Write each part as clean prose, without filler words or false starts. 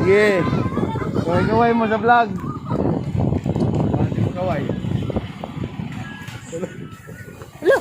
Sige. Kaway-kaway mo sa vlog. Kaway. Hello.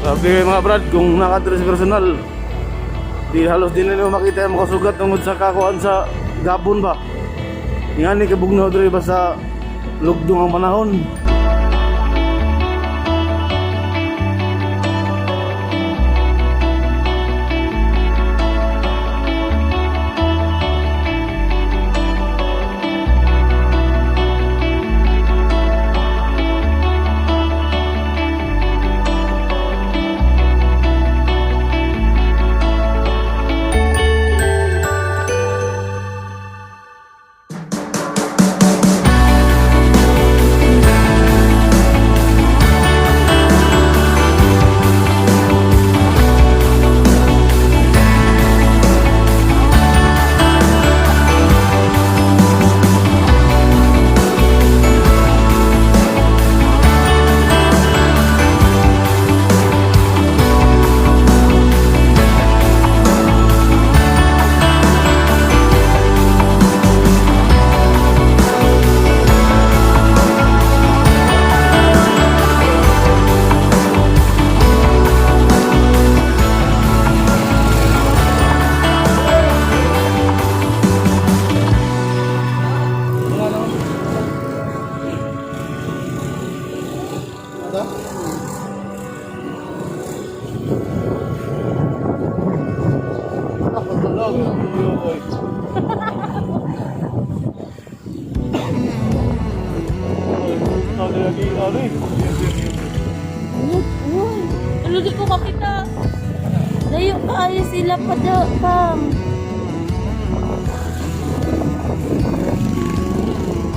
Sabi mga brad, kung nakadress personal, di halos di na nila makita yung makasugat tungod sa kakuan sa gabon ba. Nga ni kabugnaw diri basta lugdong ang panahon. Uy, ano di ko makita? Layo kaayo sila pa daw, pam.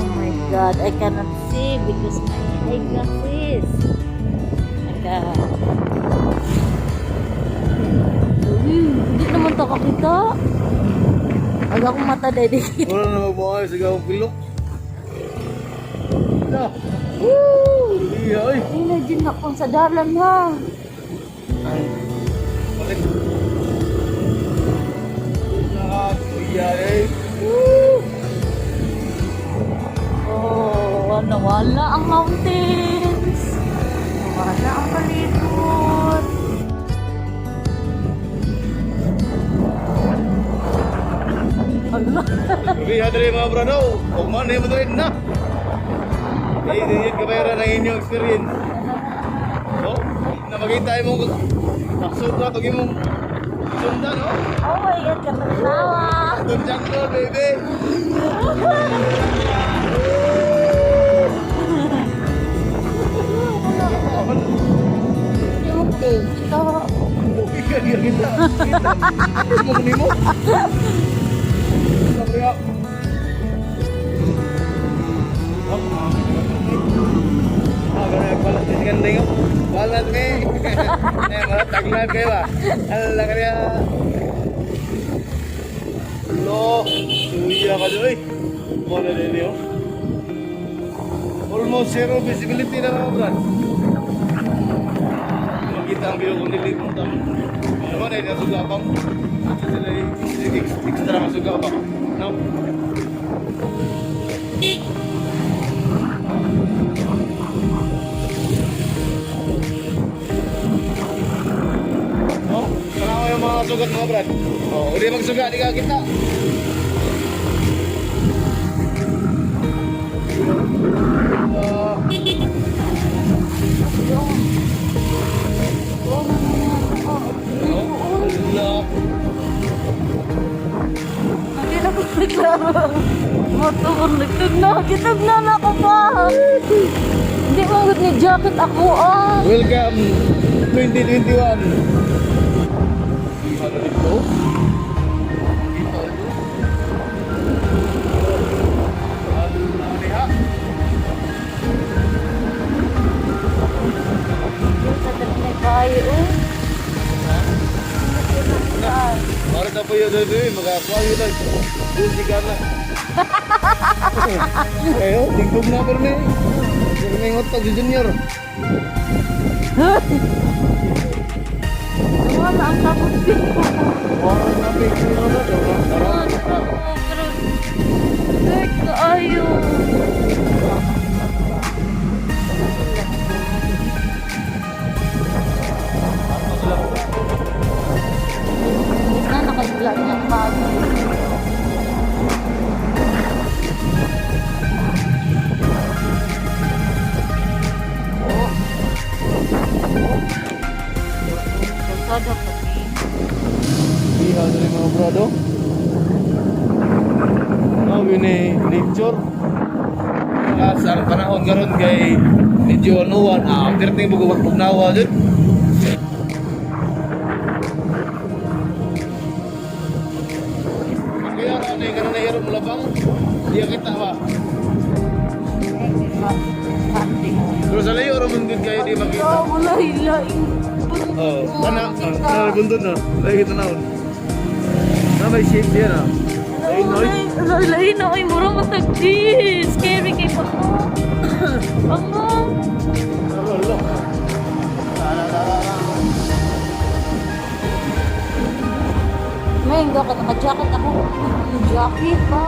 Oh my God, I cannot see because my eyeglasses. Naka. Uy, hindi naman to kakita. Aga akong mata dahil di. Wala na magbuhay sa gawang pilok. Na. Woo! Iya, ay. Imagine na kung sa dalan ha. Ay. Bakit? Iya, eh. Woo! Oh, nawala ang mountains. Nawala ang palibot. Ala. Iya, dali mga brado. Huwag man, mo dali na. Eh, di yun kabayaran ng inyong experience. So, na makita mo nakasugat og imong sundan, oh. Oh my God, katatawa. Itong jungle, baby. Yung kita. Okay ka, di kita. Kita. Mo nimo. Sabi ya. Nagbalat si Ganding. Oh. Balat mi. Eh, mga taglag kayo ba? Ala kaya. Lo, suya ka doy. Wala din yun. Almost zero visibility na mga brad. Makita ang view kung dili mo tam. Ano na nasuga pa. Ito sila extra masuga pa. No? Oh, tanawa yung mga sugat mga brad. Oh, uli magsuga, di ka kita. Ah, oh, ala. Hindi na ko naglaro. Motor, nagtugna. Gitugna na ako pa. Hindi mo ni jacket ako ah. Welcome 2021. Ano dito? Dito ito. Ano diha? Sa dali kayo oh. Para na po yun dito eh, makakuha yun lang. Busi ka na. Ayo, tigtog na pero ni. Yung may ngotog si Junior. Wala ang takot ko. Wala na picture na to. Wala ako, pero hurt kaayo. Na nakagla niya ang bago. Kalsada pa ni. Iha na rin mga brado. No, yun eh, nature. Sa ang panahon karon kay medyo anuan, ah, ang dirting bugo pagpugnawa dun. Kaya ano yung kanang nahirap mo labang? Di kita ba? Pero sa layo, ramon gud kayo di makita. Oh, wala hilaing. Oh, kana, kana bundod na. Lagi kita naon. Na may shape diyan ah. Ay, noy. Lain na ay mura matagdi. Scary kay Pako. Pako. Alo, alo. May hindi ako naka-jacket ako. Yung jacket ba?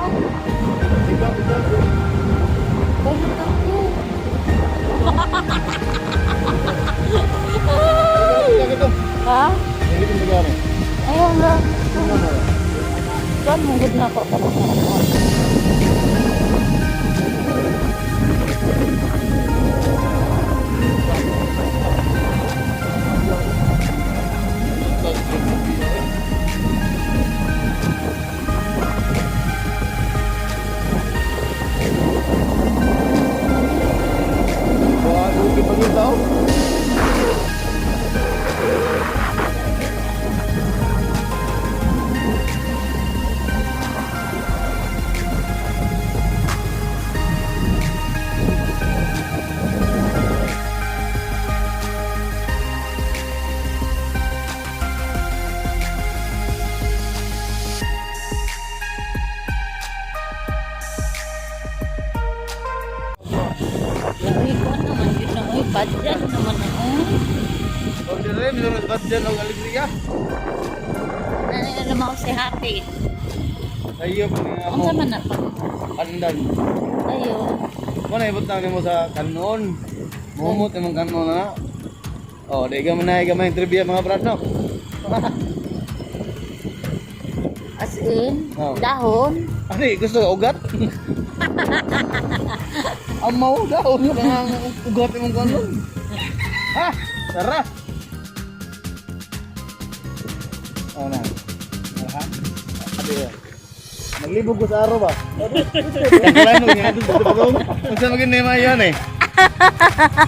Ikaw, ikaw. Bakit ako? Ikaw, ito. Ha? Hindi ko sigaro. Ayaw na. Saan mong good na ako? Wah, lugi pa yung tao. Uy, ko naman yun na. Uy, badyan naman ako. Huwag din rin, meron ba't dyan ang alegria? Ano naman ako si Happy. Ayop, nga Ang mo. sama na pa. Andan. Ayo. Mo na ibutang nimo sa kanon. Mumot imong kanon na. Oh, di ka man na gamay trivia mga brad no. As in, Oh. dahon. Ano eh, gusto ka ugat? Amaw daw, nga ugat imong kanon. Ha? Tara. Oh na. Ha? Ate ya. Maglibog ko sa araw ba? Tanggalan niya dito sa bagong. Unsa magin ni yan eh.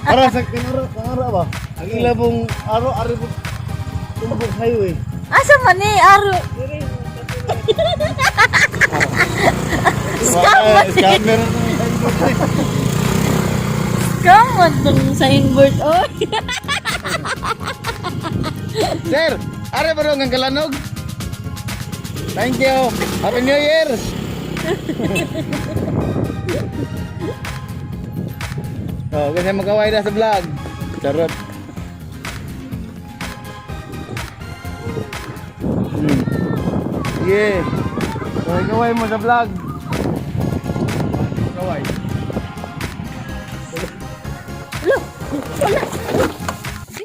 Para sa kinara, kangara ba? Ang ilabong araw ari po tumbok highway. Asa man ni Aro? Scammer. Scammer. Scam man tong signboard, oy. Sir, are ba ang Kalanog? Thank you. Happy New Year. Oh, kasi magkaway na sa vlog. Charot. Yeah. So, kaway mo sa vlog. Kaway.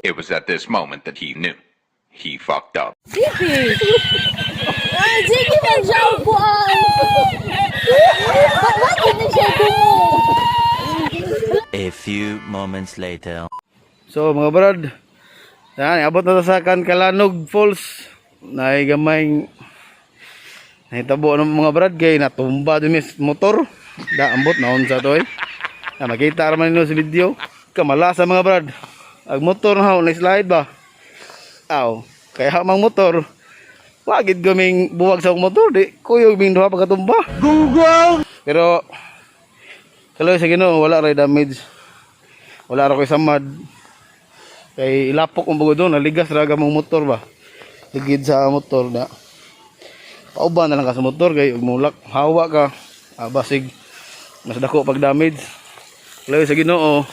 It was at this moment that he knew. He fucked up. Sige. Ay, sige man siya upuan. Bakit na siya dungo? A few moments later. So mga brad, yan, abot na ta sa Cancalanog Falls. Naay gamay nahitabo ng mga brad kay natumba din mis motor. Da ambot na unsa to eh. Na makita ra man ninyo sa video. Kamalasa mga brad. Ag motor na na slide ba? Aw, kaya mang motor. Wagid gaming buwag sa akong motor di kuyog ming duha pagkatumba. Gunggong. Pero kaloy sa Ginoo wala ray damage. Wala ra koy samad. Kay ilapok ang bago doon, naligas ra mong motor ba. Ligid sa motor na. Pauban na lang ka sa motor kay ug mulak hawa ka. Ah, basig mas dako pag damage. Layo sa Ginoo.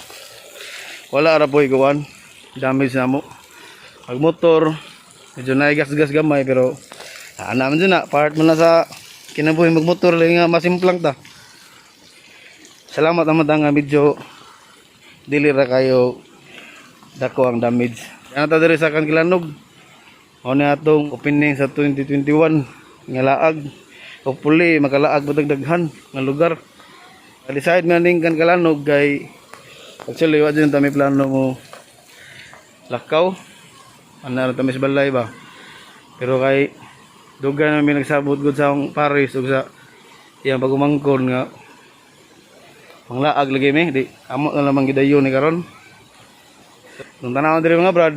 Wala ra po'y kuwan. Damage na mo. Pag motor, medyo naigas-gas gamay pero ana man dyan na part mo na sa kinabuhi magmotor lang nga masimplang ta. Salamat naman ta nga medyo dili ra kayo dako ang damage. Ano ta diri sa Kankilanog? Mao ni atong opening sa 2021 nga laag. Hopefully makalaag ba daghan nga lugar. Decide man ning Cancalanog kay actually wa jud ta may plano mo lakaw. Ano ra ta may sa balay ba. Pero kay dugay na mi nagsabot gud sa akong Paris ug sa iyang pagumangkon nga panglaag lagi mi di amo na lamang gidayon ni karon. Nung tanawan diri mga brad,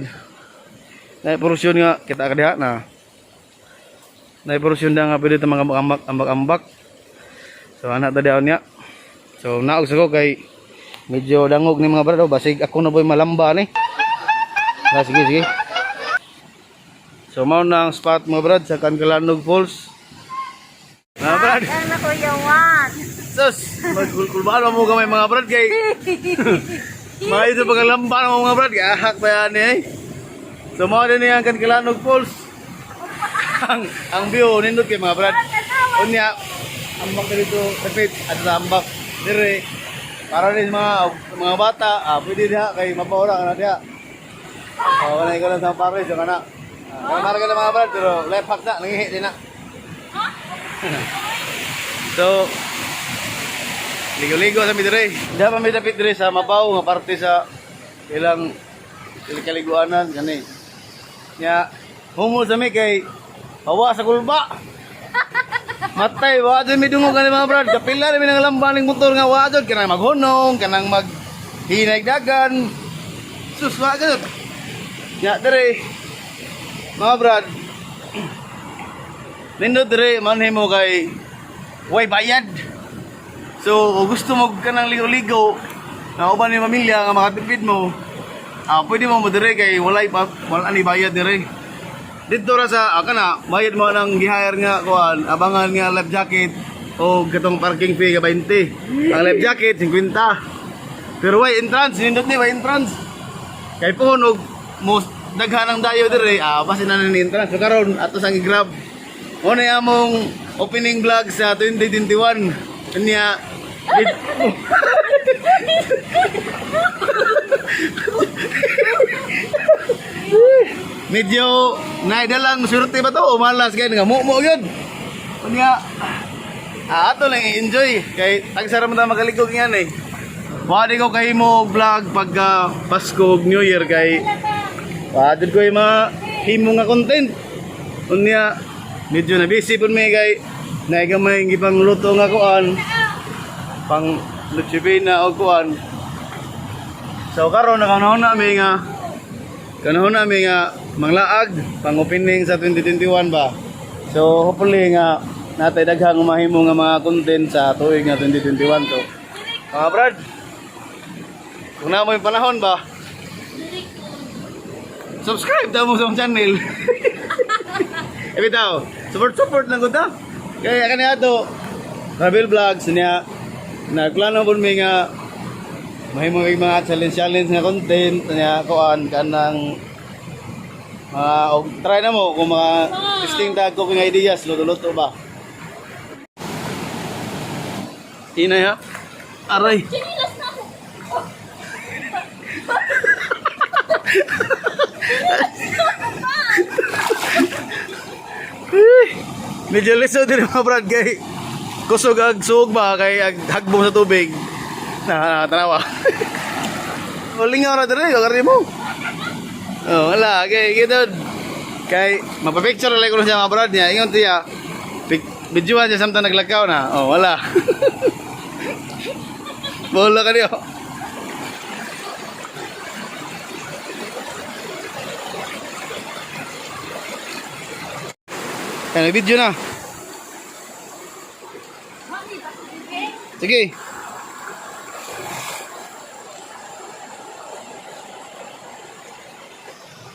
na porosyon nga kita ka diha na. Na porosyon da nga pwede ta mga ambak ambak ambak. So ana ta diha niya. So naog sa ko kay medyo dangog ni mga brad, oh, basig ako na boy malamba ni. Ah, sige sige. So mao na ang spot mga brad sa Cancalanog Falls. Mga brad, Ano Kuya Juan? sus, magkulkulbaan mo gamay mga brad kay mga ito pagalamba mo mga brad, ahak pa yan eh. So mao din ang Cancalanog Falls. Ang view nindot kay mga brad. Unya ambak ka dito, repeat, at sa ambak dire para rin mga bata, ah, pwede diha kay mapaura ka na diha. Oh, wala ko lang sa pares yung ana. Ah, kaya ka na mga brad, pero life hack na, nangihi din na. So, ligo-ligo sa mi dire. Diha pa mi dapit dire sa mabaw nga parte sa ilang kaliguanan kani. Nya humol sa mi kay hawa sa kulba. Matay, wa jud mi dungog kani mga brad. Kapila mi nang lambaning motor nga wa jud kanang maghunong, kanang mag hinay dagan. Sus wa jud. Nya dire mga brad. Nindot dire manhi mo kay way bayad. So, kung gusto mo kanang ligo-ligo, na uban ni pamilya nga makatipid mo, ah, pwede mo mo dire kay walay pa, wala ni bayad dire. Dito ra sa ah, kana bayad mo ng gihire nga kuan, abangan nga life jacket o katong parking fee ka 20. Ang life jacket 50. Pero way entrance, nindot ni way entrance. Kay pohon og mo daghan ang dayo dire, ah basin na ni entrance. So karon ato sang i-grab. Mo na among opening vlog sa 2021. Unya medyo naidalang swerte ba to o malas kay nga mo yun. Unya ah, ato lang i-enjoy kay tagsara man ta makalikog yan eh. Wadi ko kay mo vlog pagka Pasko ug New Year kay wadi ko yung mga himo nga content. Unya medyo na busy pud mi kay naigamay gipang luto nga kuan pang Luchibina o kuan. So karon nakanahon na mi nga kanahon na mi nga manglaag pang opening sa 2021 ba. So hopefully nga natay daghang mahimo nga mga content sa tuig nga 2021 to. Mga brad. Kung na mo yung panahon ba, subscribe daw mo sa akong channel. Eh bitaw, support support lang ko ta. Kaya kani ato travel vlogs niya, nagplano pud mi nga mahimo mig mga challenge challenge nga content niya, kuan kanang mga og try na mo kung mga testing tag cooking ideas, luto-luto ba. Inay ha. Aray. Chinilas na ako. Medyo lisod din mga brad kay kusog ag suog ba kay ag hagbong sa tubig. Na tanawa. Lingaw ra dire kagari mo. Oh, wala kay gitod. Kay mapapicture lang ko na siya mga brad niya. Ingon tiya. Videoan siya samtang naglakaw na. Oh, wala. Bola ka niyo. Kaya video na. Sige.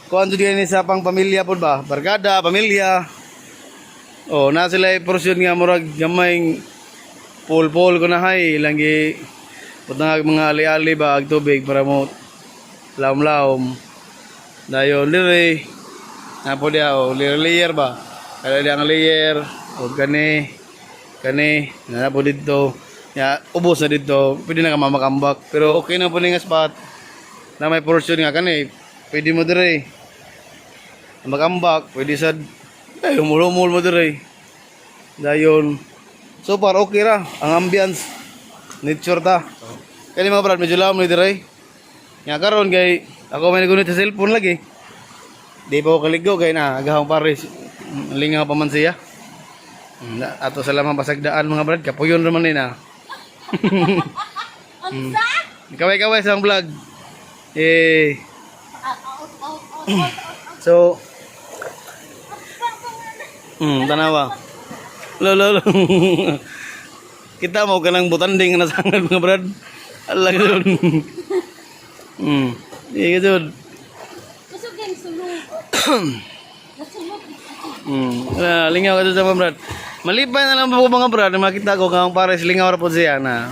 Kuan jud ni sa pang pamilya pud ba? Barkada, pamilya. Oh, na sila porsyon nga murag gamayng pool-pool ko na hay ilang gi butang mga ali-ali ba ag tubig para mo laom-laom. Dayon dire na po diha oh, layer layer ba. Kaya diha ang layer og kani kani na po didto. Ya, ubos na didto. Pwede na ka mamakambak. Pero okay na po ni nga spot na may portion nga kani. Pwede mo dire. Makambak, pwede sad ay humul-humul mo dire. Dayon. So far okay ra ang ambience. Nature ta. Kani mga brad, medyo lawom ni dire. Nga karon kay ako may nagunit sa cellphone lagi. Di pa ako kaligo kay na agahong pares. Lingaw pa man siya. Ato sa lamang pasagdaan mga brad, kapuyon raman ni na. Unsa? Kaway-kaway sa ang vlog. Eh, Out, out, out, out, out. So, tanawa. Lo, lo, lo. Kita mo kanang butanding nga nasangad mga brad. Ala gud. Iya gud. Kusog yung sulog. Nasulog. Ah, lingaw ka sa mga brad. Malipay na lang po mga brad, makita ko kang pares lingaw ra po siya na.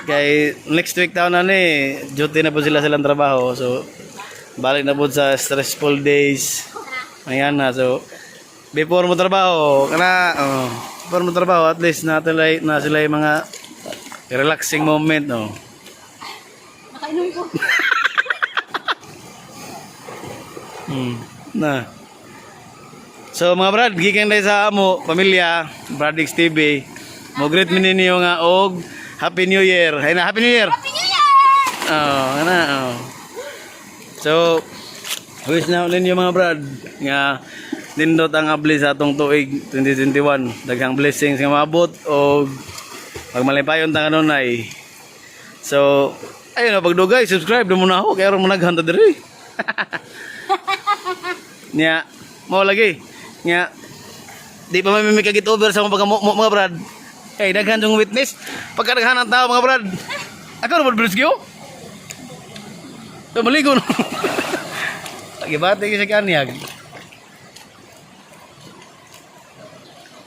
Kay next week taon na ni, duty na po sila silang trabaho. So balik na po sa stressful days. Ayan na. So before mo trabaho, kana oh, before mo trabaho at least na na sila yung mga relaxing moment, no. Nakainom ko. Na. So mga brad, gikan tayo sa amo, pamilya, Brad X TV. Mo greet mi ninyo nga og Happy New Year. Hay na, Happy New Year. Happy New Year! Oh, ana oh. So, wish na ninyo mga brad nga nindot ang abli sa atong tuig 2021. Daghang blessings nga maabot og pagmalipayon ta kanunay. So, ayun na pagdugay, subscribe na muna ako kay aron mo naghanta diri. Nya, mao lagi. Nya, di pa may makagit over sa mga pagkamu mga brad. Kay daghan yung witness. Pagka daghan ang tao mga brad. Ako ra bilis gyud. So, maligo no. Gibati sa kanyag.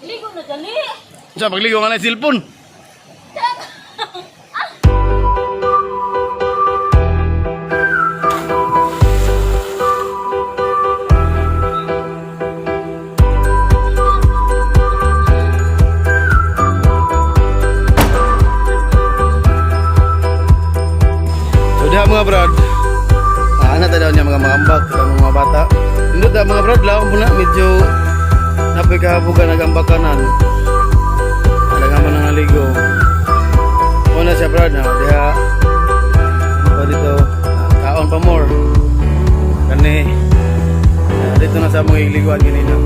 Ligo na gali. Sa pagligo nga na yung cellphone. So diha mga brad, ana ta daw niya mga maambak sa mga bata. Indot da mga brad, lawom po na medyo napoy kahabugan nagambakanan. Talaga man ang aligo. Una siya brad na diha pa dito kaon pa more. Kani dito na sa among igliguan ganina.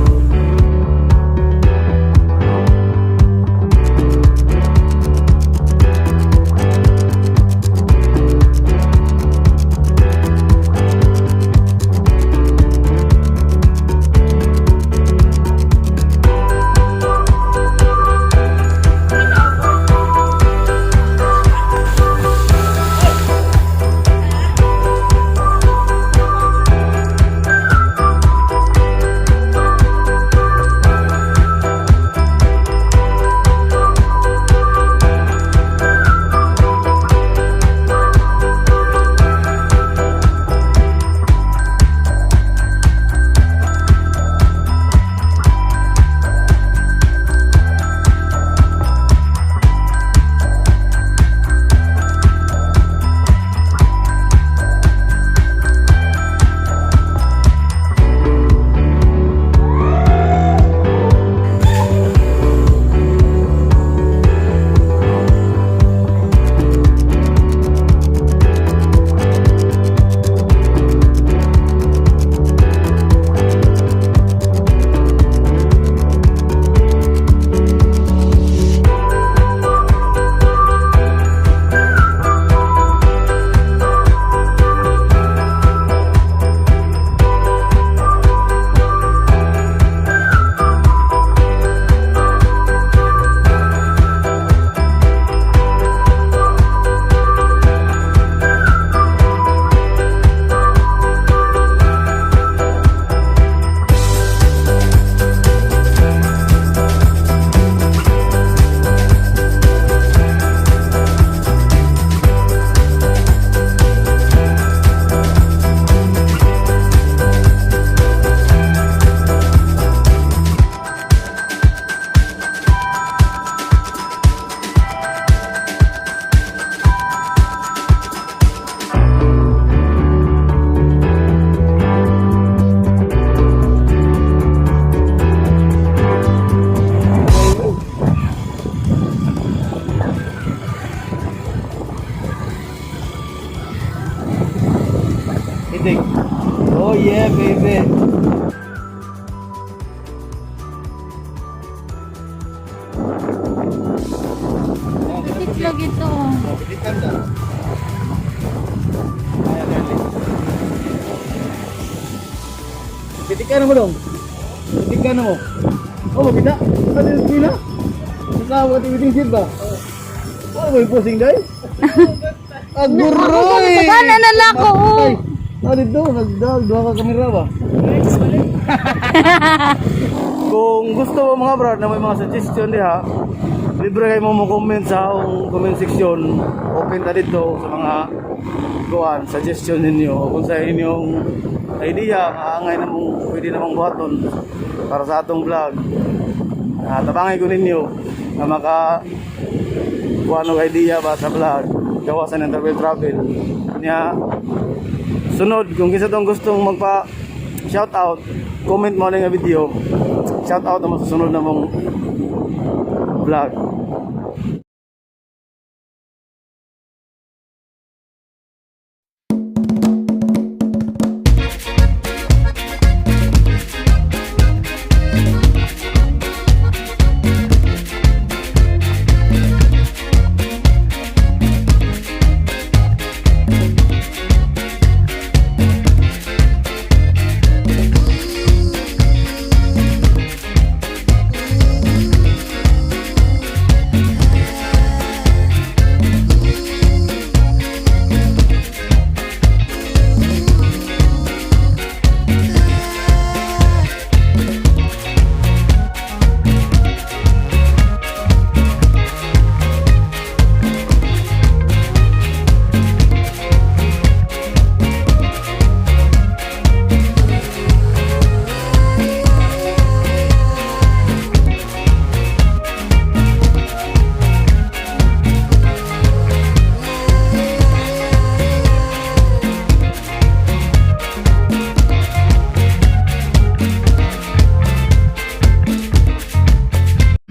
Ganda. Ayan, early. Pitikan mo dong. Pitikan mo. Oh, kita. Ano yung sila? Nakawa at ibiting seat ba? Oh, may posing dahil. Aguroy! Tagana na lang ako, oh. Ah, dito, nagdag, duha ka kamera ba? Kung gusto mo, mga brad, na may mga suggestion diha, libre kayo mo comment sa akong comment section. Open ta dito sa mga kuan, suggestion ninyo o kung sa inyong idea, angay namong pwede namang buhaton para sa atong vlog. Tabangay ko ninyo na maka kuan og idea ba sa vlog gawasan ng travel travel niya. Sunod, kung kinsa tong gustong magpa shout out, comment mo lang nga video, shout out naman sa sunod na mong vlog.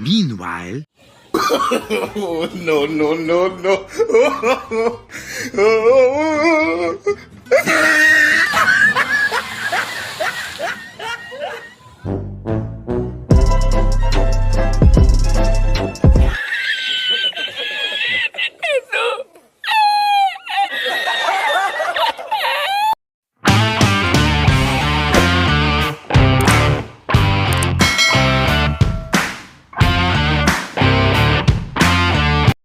Meanwhile. Oh, no, no, no, no.